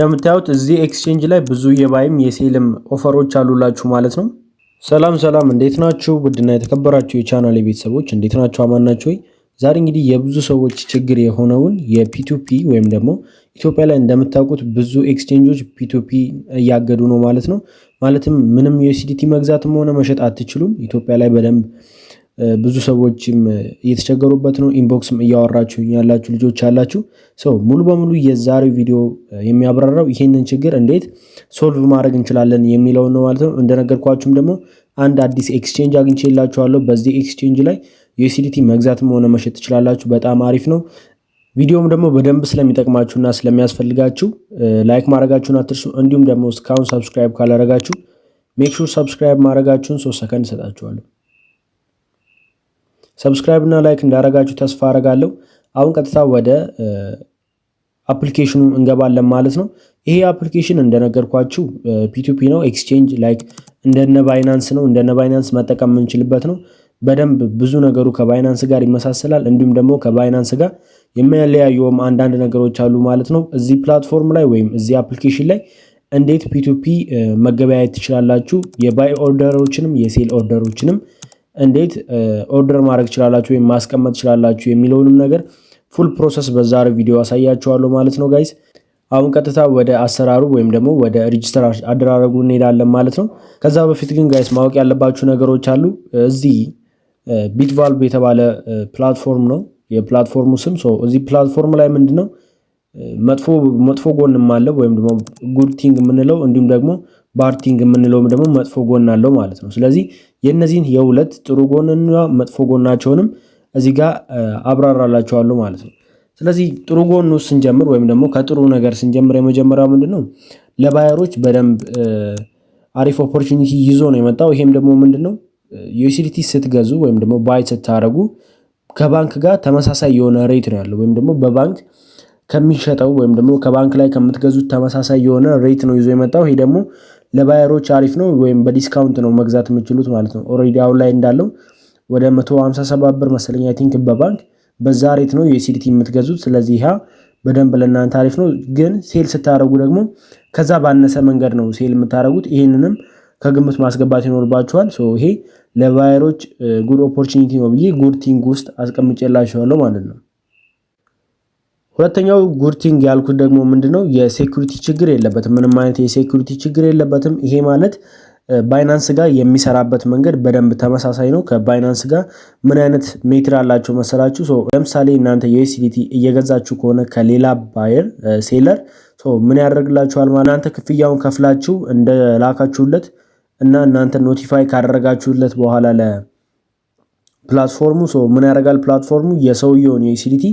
እንደምታዩት እዚህ exchange ላይ ብዙ የባይም የሴልም ኦፈሮች አሉላችሁ ማለት ነው። ሰላም ሰላም፣ እንዴት ናችሁ? ውድና የተከበራችሁ የቻናል ቤተሰቦች እንዴት ናችሁ? አማን ናችሁ ወይ? ዛሬ እንግዲህ የብዙ ሰዎች ችግር የሆነውን የ P2P ወይም ደግሞ ኢትዮጵያ ላይ እንደምታውቁት ብዙ exchange ኦች P2P እያገዱ ነው ማለት ነው። ማለትም ምንም USDT መግዛትም ሆነ መሸጥ አትችሉም። ኢትዮጵያ ላይ በደንብ ብዙ ሰዎችም እየተቸገሩበት ነው። Inbox ም እያወራችሁ ያላችሁ ልጆች አላችሁ። So ሙሉ በሙሉ የዛሬው ቪዲዮ የሚያብራራው ይሄንን ችግር እንዴት solve ማድረግ እንችላለን የሚለውን ነው ማለት ነው። እንደነገርኳችሁም ደግሞ አንድ አዲስ exchange አግኝቼላችኋለሁ። በዚህ exchange ላይ USDT መግዛትም ሆነ መሸጥ ትችላላችሁ። በጣም አሪፍ ነው። ቪዲዮም ደግሞ በደንብ ስለሚጠቅማችሁና ስለሚያስፈልጋችሁ like ማድረጋችሁን አትርሱ። እንዲሁም ደግሞ እስካሁን subscribe ካላረጋችሁ make sure subscribe ማድረጋችሁን 3 ሰከንድ እሰጣችኋለሁ። Subscribe እና like እንዳረጋችሁ ተስፋ አረጋለሁ። አሁን ቀጥታ ወደ application ኑ እንገባለን ማለት ነው። ይሄ application እንደነገርኳችሁ P2P ነው። Exchange like እንደነ Binance ነው። እንደነ Binance መጠቀም የምንችልበት ነው። በደንብ ብዙ ነገሩ ከ Binance ጋር ይመሳሰላል። እንዲሁም ደግሞ ከ Binance ጋር የሚያለያዩም አንዳንድ ነገሮች አሉ ማለት ነው። እዚህ platform ላይ ወይም እዚህ application ላይ እንዴት P2P መገበያየት ትችላላችሁ፣ የ buy order ኦችንም የ sell order ኦችንም እንዴት order ማድረግ ትችላላችሁ ወይም ማስቀመጥ ትችላላችሁ የሚለውንም ነገር full process በዛሬው ቪዲዮ አሳያችኋለሁ ማለት ነው guys። አሁን ቀጥታ ወደ አሰራሩ ወይም ደግሞ ወደ register አደራረጉ እንሄዳለን ማለት ነው። ከዛ በፊት ግን guys ማወቅ ያለባችሁ ነገሮች አሉ። እዚህ Bitvalve የተባለ platform ነው የ platform ኡ ስም። እዚህ platform ላይ ምንድን ነው መጥፎ ጎንም አለው ወይም ደግሞ good thing የምንለው እንዲሁም ደግሞ bad thing የምንለውም ደግሞ መጥፎ ጎን አለው ማለት ነው። ስለዚህ የእነዚህን የሁለት ጥሩ ጎንና መጥፎ ጎናቸውንም እዚህ ጋር አብራራላችኋለሁ ማለት ነው። ስለዚህ ጥሩ ጎኑ ስንጀምር ወይም ደግሞ ከጥሩ ነገር ስንጀምር የመጀመሪያው ምንድን ነው? ለ buyer ኦች በደንብ አሪፍ opportunity ይዞ ነው የመጣው። ይሄም ደግሞ ምንድን ነው? USDT ስትገዙ ወይም ደግሞ buy ስታደርጉ ከባንክ ጋር ተመሳሳይ የሆነ rate ነው ያለው ወይም ደግሞ በባንክ ከሚሸጠው ወይም ደግሞ ከባንክ ላይ ከምትገዙት ተመሳሳይ የሆነ rate ነው ይዞ የመጣው። ይሄ ደግሞ ለ buyer ኦች አሪፍ ነው ወይም በ discount ነው መግዛት የምትችሉት ማለት ነው። Already አሁን ላይ እንዳለው ወደ 157 ብር መሰለኝ I think በባንክ በዛ rate ነው USDT የምትገዙት። ስለዚህ ያ በደንብ ለእናንተ አሪፍ ነው። ግን sell ስታደርጉ ደግሞ ከዛ ባነሰ መንገድ ነው sell የምታደርጉት። ይህንንም ከግምት ማስገባት ይኖርባችኋል። ይሄ ለ buyer ኦች good opportunity ነው ብዬ good thing ውስጥ አስቀምጬላችኋለሁ ማለት ነው። ሁለተኛው good thing ያልኩት ደግሞ ምንድነው? የ security ችግር የለበትም። ምንም አይነት የ security ችግር የለበትም። ይሄ ማለት Binance ጋር የሚሰራበት መንገድ በደንብ ተመሳሳይ ነው። ከ Binance ጋር ምን አይነት method አላቸው መሰላችሁ? ለምሳሌ እናንተ USDT እየገዛችሁ ከሆነ ከሌላ buyer seller ምን ያደርግላችኋል? እናንተ ክፍያውን ከፍላችሁ እንደላካችሁለት እና እናንተ notify ካደረጋችሁለት በኋላ ለ platform ኡ ምን ያደርጋል? Platform ኡ የሰውየውን USDT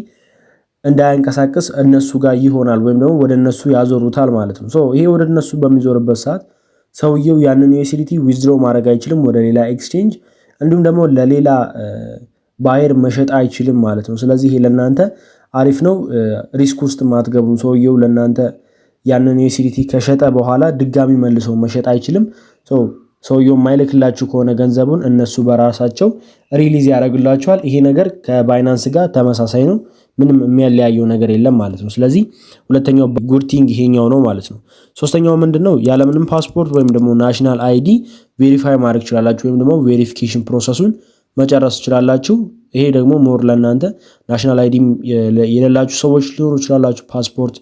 እንዳያንቀሳቅስ እነሱ ጋር ይሆናል ወይም ደግሞ ወደ እነሱ ያዞሩታል ማለት ነው። ይሄ ወደ እነሱ በሚዞርበት ሰዓት ሰውየው ያንን USDT withdraw ማድረግ አይችልም ወደ ሌላ exchange፣ እንዲሁም ደግሞ ለሌላ buyer መሸጥ አይችልም ማለት ነው። ስለዚህ ይሄ ለእናንተ አሪፍ ነው። Risk ውስጥ አትገቡም። ሰውየው ለእናንተ ያንን USDT ከሸጠ በኋላ ድጋሚ መልሶ መሸጥ አይችልም። ሰውየው የማይልክላችሁ ከሆነ ገንዘቡን እነሱ በራሳቸው release ያደርግላችኋል። ይሄ ነገር ከ Binance ጋር ተመሳሳይ ነው። ምንም የሚያለያየው ነገር የለም ማለት ነው። ስለዚህ ሁለተኛው good thing ይሄኛው ነው ማለት ነው። ሶስተኛው ምንድን ነው? ያለምንም ፓስፖርት ወይም ደግሞ national ID verify ማድረግ ትችላላችሁ፣ ወይም ደግሞ verification process ኡን መጨረስ ትችላላችሁ። ይሄ ደግሞ more ለእናንተ national ID ም የሌላችሁ ሰዎች ሊኖሩ ይችላላችሁ። ፓስፖርት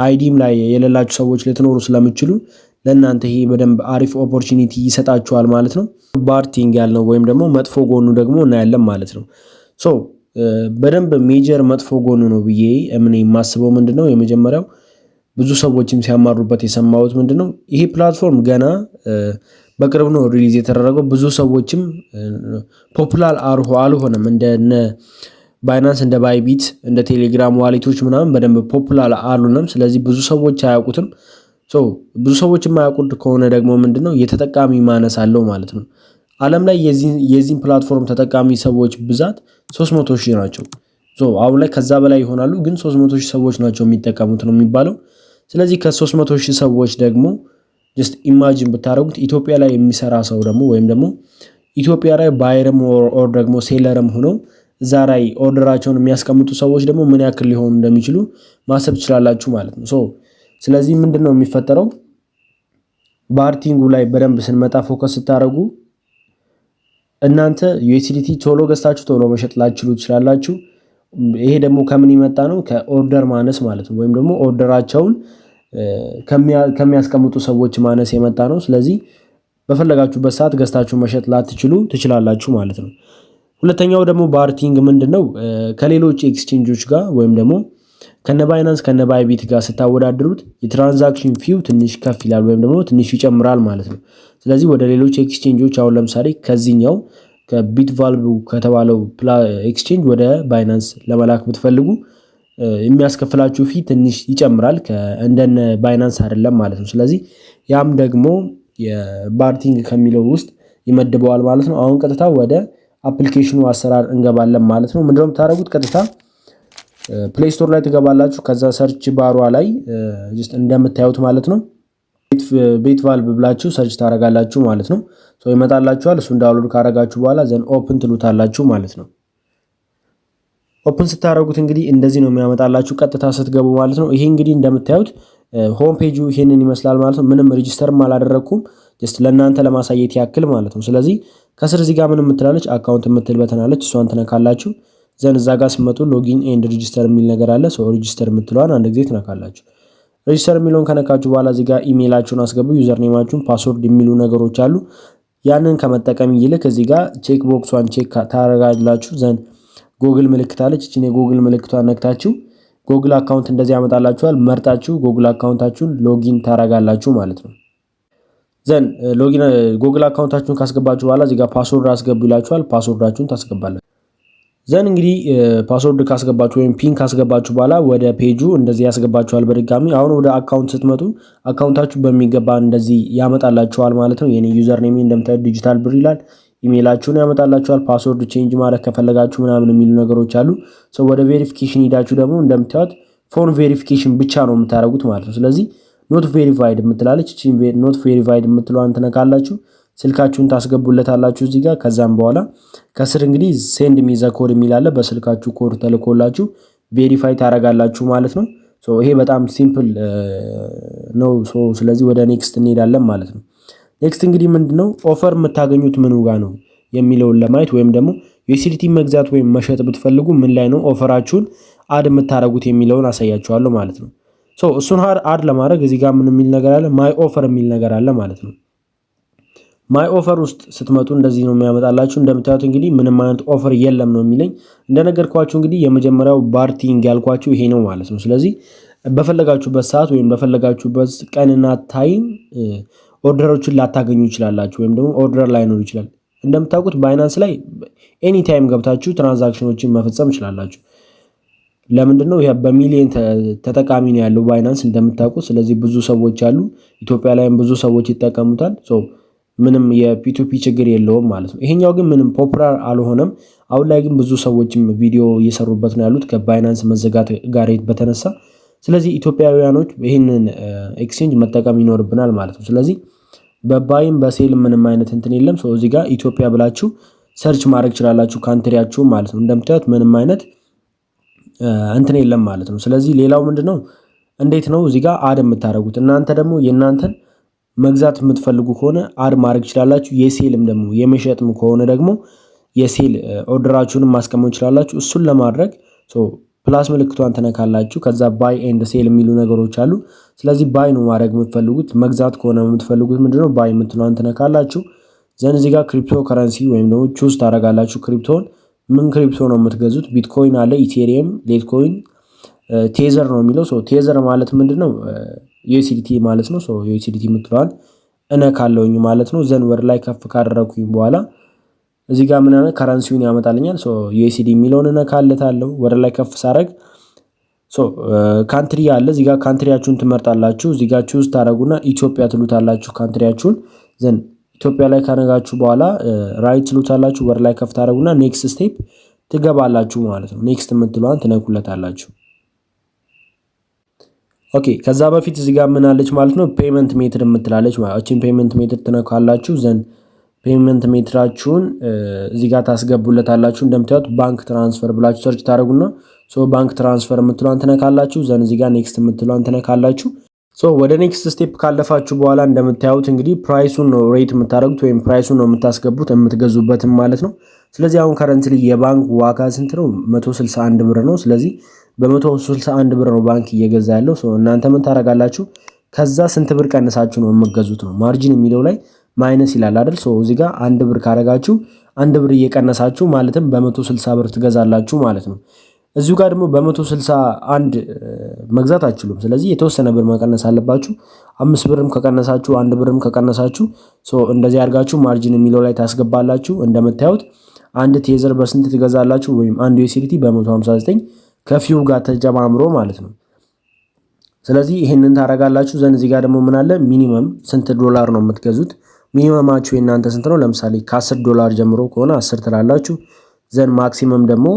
ID ም ላይ የሌላችሁ ሰዎች ልትኖሩ ስለምትችሉ ለእናንተ ይሄ በደንብ አሪፍ opportunity ይሰጣችኋል ማለት ነው። Bad thing ያልነው ወይም ደግሞ መጥፎ ጎኑ ደግሞ እናያለን ማለት ነው። So በደንብ major መጥፎ ጎኑ ነው ብዬ እምን የማስበው ምንድን ነው? የመጀመሪያው ብዙ ሰዎችም ሲያማሩበት የሰማሁት ምንድን ነው? ይሄ platform ገና በቅርብ ነው release የተደረገው። ብዙ ሰዎችም popular አልሆነም። እንደነ Binance፣ እንደ Bybit፣ እንደ Telegram wallet ኦች ምናምን በደንብ popular አልሆነም። ስለዚህ ብዙ ሰዎች አያውቁትም። ብዙ ሰዎች የማያውቁት ከሆነ ደግሞ ምንድነው? የተጠቃሚ ማነስ አለው ማለት ነው። ዓለም ላይ የዚህን platform ተጠቃሚ ሰዎች ብዛት 300 ሺህ ናቸው። አሁን ላይ ከዛ በላይ ይሆናሉ፣ ግን 300 ሺህ ሰዎች ናቸው የሚጠቀሙት ነው የሚባለው። ስለዚህ ከ300 ሺህ ሰዎች ደግሞ just imagine ብታደርጉት ኢትዮጵያ ላይ የሚሰራ ሰው ደግሞ ወይም ደግሞ ኢትዮጵያ ላይ buyer ም or ደግሞ seller ም ሆነው እዛ ላይ order ኣቸውን የሚያስቀምጡ ሰዎች ደግሞ ምን ያክል ሊሆኑ እንደሚችሉ ማሰብ ትችላላችሁ ማለት ነው። So ስለዚህ ምንድን ነው የሚፈጠረው? Bad thing ኡ ላይ በደንብ ስንመጣ focus ስታደርጉ እናንተ USDT ቶሎ ገዝታችሁ ቶሎ መሸጥ ላትችሉ ትችላላችሁ። ይሄ ደግሞ ከምን የመጣ ነው? ከ order ማነስ ማለት ነው። ወይም ደግሞ order ኣቸውን ከሚያስቀምጡ ሰዎች ማነስ የመጣ ነው። ስለዚህ በፈለጋችሁበት ሰዓት ገዝታችሁ መሸጥ ላትችሉ ትችላላችሁ ማለት ነው። ሁለተኛው ደግሞ bad thing ምንድን ነው? ከሌሎች ኤክስቼንጆች ጋር ወይም ደግሞ ከነ Binance ከነ Bybit ጋር ስታወዳድሩት የ transaction fee ው ትንሽ ከፍ ይላል ወይም ደግሞ ትንሽ ይጨምራል ማለት ነው። ስለዚህ ወደ ሌሎች ኤክስቼንጆች አሁን ለምሳሌ ከዚህኛው ከ Bitvalve ከተባለው exchange ወደ Binance ለመላክ ብትፈልጉ የሚያስከፍላችሁ fee ትንሽ ይጨምራል፣ እንደነ Binance አይደለም ማለት ነው። ስለዚህ ያም ደግሞ የ bad thing ከሚለው ውስጥ ይመድበዋል ማለት ነው። አሁን ቀጥታ ወደ application ኑ አሰራር እንገባለን ማለት ነው። ምንድነው የምታደርጉት? ቀጥታ Play Store ላይ ትገባላችሁ። ከዛ search bar ዋ ላይ እንደምታዩት ማለት ነው Bitvalve ብላችሁ search ታደርጋላችሁ ማለት ነው። ይመጣላችኋል። እሱን download ካደረጋችሁ በኋላ then open ትሉታላችሁ ማለት ነው። Open ስታደርጉት እንግዲህ እንደዚህ ነው የሚያመጣላችሁ ቀጥታ ስትገቡ ማለት ነው። ይሄ እንግዲህ እንደምታዩት home page ኡ ይሄንን ይመስላል ማለት ነው። ምንም register ም አላደረግኩም፣ just ለእናንተ ለማሳየት ያክል ማለት ነው። ስለዚህ ከስር እዚህ ጋር ምን የምትላለች account የምትል button አለች፣ እሷን ትነካላችሁ። Then እዛ ጋር ስትመጡ login and register የሚል ነገር አለ። So register የምትለዋን አንድ ጊዜ ትነካላችሁ። Register የሚለውን ከነካችሁ በኋላ እዚህ ጋር ኢሜይላችሁን አስገቡ፣ username ኣችሁን፣ password የሚሉ ነገሮች አሉ። ያንን ከመጠቀም ይልቅ እዚህ ጋር check box ኧን check ታደርጋላችሁ። Then ጎግል ምልክት አለች። እቺን የጎግል ምልክቷን ነክታችሁ Google account እንደዚህ ያመጣላችኋል። መርጣችሁ Google account ኣችሁን login ታረጋላችሁ ማለት ነው። Then login Google account ኣችሁን ካስገባችሁ በኋላ እዚህ ጋር password አስገቡ ይላችኋል። Password ኣችሁን ታስገባላችሁ። Then እንግዲህ password ካስገባችሁ ወይም PIN ካስገባችሁ በኋላ ወደ ፔጁ እንደዚህ ያስገባችኋል። በድጋሚ አሁን ወደ account ስትመጡ account ኣችሁ በሚገባ እንደዚህ ያመጣላችኋል ማለት ነው። የኔ username እንደምታዩት ዲጂታል ብር ይላል። ኢሜይላችሁን ያመጣላችኋል። Password change ማድረግ ከፈለጋችሁ ምናምን የሚሉ ነገሮች አሉ። So ወደ verification ሂዳችሁ ደግሞ እንደምታዩት phone verification ብቻ ነው የምታደርጉት ማለት ነው። ስለዚህ not verified የምትላለች፣ not verified የምትለዋን ትነካላችሁ። ስልካችሁን ታስገቡለታላችሁ እዚህ ጋር። ከዛም በኋላ ከስር እንግዲህ send me the code የሚል አለ። በስልካችሁ ኮድ ተልኮላችሁ verify ታደርጋላችሁ ማለት ነው። ይሄ በጣም simple ነው። ስለዚህ ወደ next እንሄዳለን ማለት ነው። Next እንግዲህ ምንድነው offer የምታገኙት ምኑ ጋ ነው የሚለውን ለማየት ወይም ደግሞ USDT መግዛት ወይም መሸጥ ብትፈልጉ ምን ላይ ነው offer ኣችሁን add የምታደርጉት የሚለውን አሳያችኋለሁ ማለት ነው። እሱን add ለማድረግ እዚህ ጋር ምን የሚል ነገር አለ? My offer የሚል ነገር አለ ማለት ነው። My offer ውስጥ ስትመጡ እንደዚህ ነው የሚያመጣላችሁ። እንደምታዩት እንግዲህ ምንም አይነት offer የለም ነው የሚለኝ። እንደነገርኳችሁ እንግዲህ የመጀመሪያው bad thing ያልኳችሁ ይሄ ነው ማለት ነው። ስለዚህ በፈለጋችሁበት ሰዓት ወይም በፈለጋችሁበት ቀንና time order ኦችን ላታገኙ ይችላላችሁ፣ ወይም ደግሞ order ላይኖር ይችላል። እንደምታውቁት Binance ላይ anytime ገብታችሁ transaction ኦችን መፈጸም ይችላላችሁ። ለምንድን ነው? በሚሊየን ተጠቃሚ ነው ያለው Binance እንደምታውቁት። ስለዚህ ብዙ ሰዎች አሉ፣ ኢትዮጵያ ላይም ብዙ ሰዎች ይጠቀሙታል። ምንም የ P2P ችግር የለውም ማለት ነው። ይሄኛው ግን ምንም popular አልሆነም። አሁን ላይ ግን ብዙ ሰዎችም ቪዲዮ እየሰሩበት ነው ያሉት ከ Binance መዘጋት ጋር በተነሳ። ስለዚህ ኢትዮጵያውያኖች ይህንን exchange መጠቀም ይኖርብናል ማለት ነው። ስለዚህ በ buy ም በ sell ምንም አይነት እንትን የለም። So እዚህ ጋር ኢትዮጵያ ብላችሁ search ማድረግ ትችላላችሁ country ያችሁ ማለት ነው። እንደምታዩት ምንም አይነት እንትን የለም ማለት ነው። ስለዚህ ሌላው ምንድነው፣ እንዴት ነው እዚህ ጋር add የምታደርጉት? እናንተ ደግሞ የእናንተን መግዛት የምትፈልጉ ከሆነ add ማድረግ ትችላላችሁ። የ sell ም ደግሞ የመሸጥም ከሆነ ደግሞ የ sell order ኣችሁንም ማስቀመጥ ትችላላችሁ። እሱን ለማድረግ plus ምልክቷን ትነካላችሁ። ከዛ buy and sell የሚሉ ነገሮች አሉ። ስለዚህ buy ነው ማድረግ የምትፈልጉት፣ መግዛት ከሆነ የምትፈልጉት ምንድነው buy የምትለዋን ትነካላችሁ። Then እዚህ ጋር ክሪፕቶ ከረንሲ ወይም ደግሞ choose ታደርጋላችሁ። Crypto ን ምን crypto ነው የምትገዙት? ቢትኮይን አለ፣ Ethereum፣ Litecoin፣ Tether ነው የሚለው። Tether ማለት ምንድነው? USDT ማለት ነው። USDT የምትለዋን እነካለሁኝ ማለት ነው። Then ወደ ላይ ከፍ ካደረግኩኝ በኋላ እዚህ ጋር ምን currency ውን ያመጣልኛል። USD የሚለውን እነካለታለሁ። ወደ ላይ ከፍ ሳረግ country አለ። እዚህ ጋር country ያችሁን ትመርጣላችሁ። እዚህ ጋር choose ታደርጉና ኢትዮጵያ ትሉታላችሁ country ያችሁን። Then ኢትዮጵያ ላይ ካነጋችሁ በኋላ right ትሉታላችሁ። ወደ ላይ ከፍ ታደርጉና next step ትገባላችሁ ማለት ነው። Next የምትለዋን ትነኩለታላችሁ። Okay፣ ከዛ በፊት እዚህ ጋር ምን አለች ማለት ነው? Payment method የምትላለች ማለት እቺን payment method ትነካላችሁ። Then payment method ኣችሁን እዚህ ጋር ታስገቡለታላችሁ። እንደምታዩት bank transfer ብላችሁ search ታደርጉና so bank transfer የምትለዋን ትነካላችሁ። Then እዚህ ጋር next የምትለዋን ትነካላችሁ። So ወደ next step ካለፋችሁ በኋላ እንደምታዩት እንግዲህ price ኡን ነው rate የምታደርጉት ወይም price ኡን ነው የምታስገቡት የምትገዙበትም ማለት ነው። ስለዚህ አሁን currently የባንክ ዋጋ ስንት ነው? 161 ብር ነው። ስለዚህ በ161 ብር ነው ባንክ እየገዛ ያለው። እናንተ ምን ታደርጋላችሁ? ከዛ ስንት ብር ቀንሳችሁ ነው የምትገዙት ነው። Margin የሚለው ላይ minus ይላል አይደል? So እዚህ ጋር 1 ብር ካረጋችሁ 1 ብር እየቀነሳችሁ ማለትም በ160 ብር ትገዛላችሁ ማለት ነው። እዚሁ ጋር ደግሞ በ161 መግዛት አትችሉም። ስለዚህ የተወሰነ ብር መቀነስ አለባችሁ። 5 ብርም ከቀነሳችሁ፣ 1 ብርም ከቀነሳችሁ እንደዚህ አድርጋችሁ margin የሚለው ላይ ታስገባላችሁ። እንደምታዩት አንድ Tether በስንት ትገዛላችሁ? ወይም አንድ USDT በ159 ከ fee ው ጋር ተጨማምሮ ማለት ነው። ስለዚህ ይህንን ታደርጋላችሁ። Then እዚህ ጋር ደግሞ ምን አለ? Minimum ስንት ዶላር ነው የምትገዙት? Minimum ኣችሁ የእናንተ ስንት ነው? ለምሳሌ ከ10 ዶላር ጀምሮ ከሆነ 10 ትላላችሁ። Then maximum ደግሞ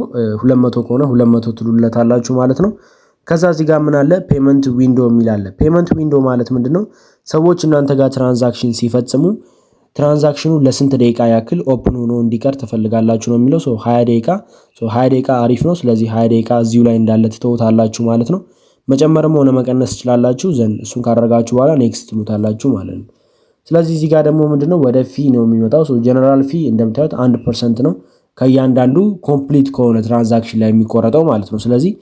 200 ከሆነ 200 ትሉለታላችሁ ማለት ነው። ከዛ እዚህ ጋር ምን አለ? Payment window የሚል አለ። Payment window ማለት ምንድን ነው? ሰዎች እናንተ ጋር transaction ሲፈጽሙ transaction ኑ ለስንት ደቂቃ ያክል open ሆኖ እንዲቀር ትፈልጋላችሁ ነው የሚለው። So 20 ደቂቃ፣ 20 ደቂቃ አሪፍ ነው። ስለዚህ 20 ደቂቃ እዚሁ ላይ እንዳለ ትተውታላችሁ ማለት ነው። መጨመርም ሆነ መቀነስ ትችላላችሁ። Then እሱን ካደረጋችሁ በኋላ next ትሉታላችሁ ማለት ነው። ስለዚህ እዚህ ጋር ደግሞ ምንድነው ወደ fee ነው የሚመጣው። General fee እንደምታዩት 1% ነው ከእያንዳንዱ complete ከሆነ transaction ላይ የሚቆረጠው ማለት ነው። ስለዚህ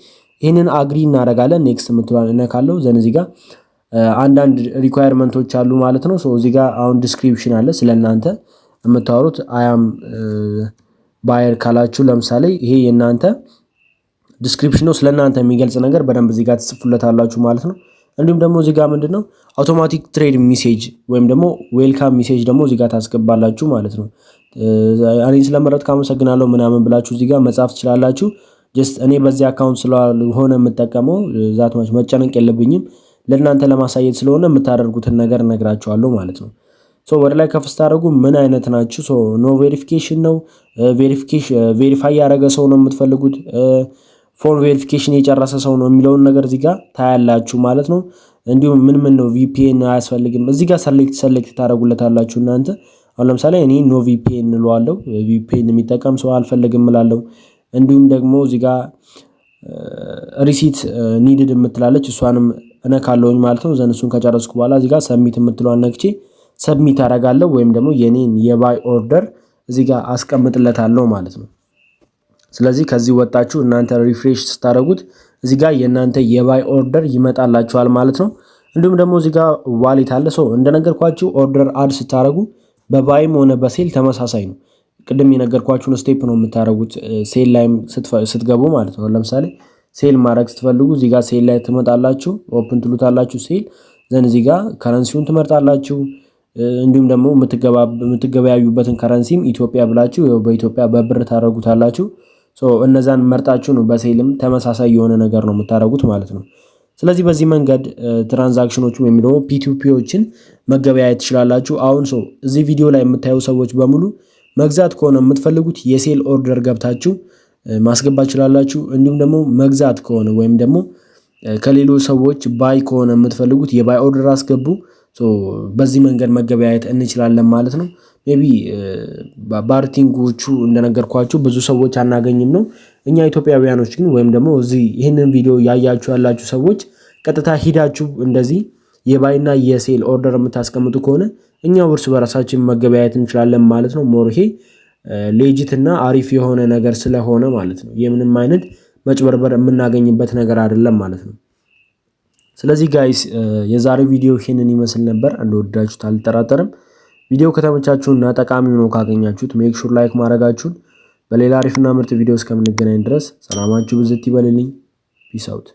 ይህንን agree እናደርጋለን። Next የምትለዋን እነካለው። Then እዚህ ጋር አንዳንድ requirement ኦች አሉ ማለት ነው። እዚህ ጋር አሁን description አለ ስለ እናንተ የምታወሩት። I am buyer ካላችሁ ለምሳሌ ይሄ የእናንተ description ነው። ስለ እናንተ የሚገልጽ ነገር በደንብ እዚህ ጋር ትጽፉለታላችሁ ማለት ነው። እንዲሁም ደግሞ እዚህ ጋር ምንድነው automatic trade message ወይም ደግሞ welcome message ደግሞ እዚህ ጋር ታስገባላችሁ ማለት ነው። እኔን ስለመረጥክ አመሰግናለሁ ምናምን ብላችሁ እዚህ ጋር መጻፍ ትችላላችሁ። Just እኔ በዚህ account ስለሆነ የምጠቀመው that much መጨነቅ የለብኝም። ለእናንተ ለማሳየት ስለሆነ የምታደርጉትን ነገር እነግራችኋለሁ ማለት ነው። So ወደ ላይ ከፍ ስታደርጉ ምን አይነት ናችሁ? So no verification ነው፣ verification verify ያደረገ ሰው ነው የምትፈልጉት፣ phone verification የጨረሰ ሰው ነው የሚለውን ነገር እዚህ ጋር ታያላችሁ ማለት ነው። እንዲሁም ምን ምን ነው፣ VPN አያስፈልግም፣ እዚህ ጋር select select ታደርጉለታላችሁ እናንተ። አሁን ለምሳሌ እኔ no VPN እለዋለሁ፣ VPN የሚጠቀም ሰው አልፈልግም እላለሁ። እንዲሁም ደግሞ እዚህ ጋር receipt needed የምትላለች፣ እሷንም እነካለሁኝ ማለት ነው። Then እሱን ከጨረስኩ በኋላ እዚህ ጋር submit የምትለዋን ነክቼ submit አደርጋለሁ ወይም ደግሞ የኔን የ buy order እዚህ ጋር አስቀምጥለታለሁ ማለት ነው። ስለዚህ ከዚህ ወጣችሁ እናንተ refresh ስታደርጉት እዚህ ጋር የእናንተ የ buy order ይመጣላችኋል ማለት ነው። እንዲሁም ደግሞ እዚህ ጋር wallet አለ። So እንደነገርኳችሁ order add ስታደርጉ በ buy ም ሆነ በ sell ተመሳሳይ ነው። ቅድም የነገርኳችሁን step ነው የምታደርጉት sell ላይም ስትገቡ ማለት ነው። ለምሳሌ sell ማድረግ ስትፈልጉ እዚህ ጋር sell ላይ ትመጣላችሁ፣ open ትሉታላችሁ sell፣ then እዚህ ጋር currency ውን ትመርጣላችሁ። እንዲሁም ደግሞ የምትገበያዩበትን currency ም ኢትዮጵያ ብላችሁ በኢትዮጵያ በብር ታደርጉታላችሁ። እነዛን መርጣችሁ ነው በ sell ም ተመሳሳይ የሆነ ነገር ነው የምታደርጉት ማለት ነው። ስለዚህ በዚህ መንገድ transaction ኖችን ወይም ደግሞ P2P ዎችን መገበያየት ትችላላችሁ። አሁን so እዚህ ቪዲዮ ላይ የምታዩ ሰዎች በሙሉ መግዛት ከሆነ የምትፈልጉት የ sell order ገብታችሁ ማስገባት ትችላላችሁ። እንዲሁም ደግሞ መግዛት ከሆነ ወይም ደግሞ ከሌሎች ሰዎች buy ከሆነ የምትፈልጉት የ buy order አስገቡ። በዚህ መንገድ መገበያየት እንችላለን ማለት ነው። Maybe bartering ኦቹ እንደነገርኳችሁ ብዙ ሰዎች አናገኝም ነው። እኛ ኢትዮጵያውያኖች ግን ወይም ደግሞ እዚህ ይህንን ቪዲዮ ያያችሁ ያላችሁ ሰዎች ቀጥታ ሂዳችሁ እንደዚህ የ buy ና የ sell order የምታስቀምጡ ከሆነ እኛው እርስ በራሳችን መገበያየት እንችላለን ማለት ነው። More ይሄ legit እና አሪፍ የሆነ ነገር ስለሆነ ማለት ነው። የምንም አይነት መጭበርበር የምናገኝበት ነገር አይደለም ማለት ነው። ስለዚህ guys፣ የዛሬው ቪዲዮ ይህንን ይመስል ነበር። እንደወደዳችሁት አልጠራጠርም። ቪዲዮ ከተመቻችሁና ጠቃሚ ሆኖ ካገኛችሁት make sure like ማድረጋችሁን። በሌላ አሪፍና ምርጥ ቪዲዮ እስከምንገናኝ ድረስ ሰላማችሁ ብዝት ይበልልኝ። Peace out።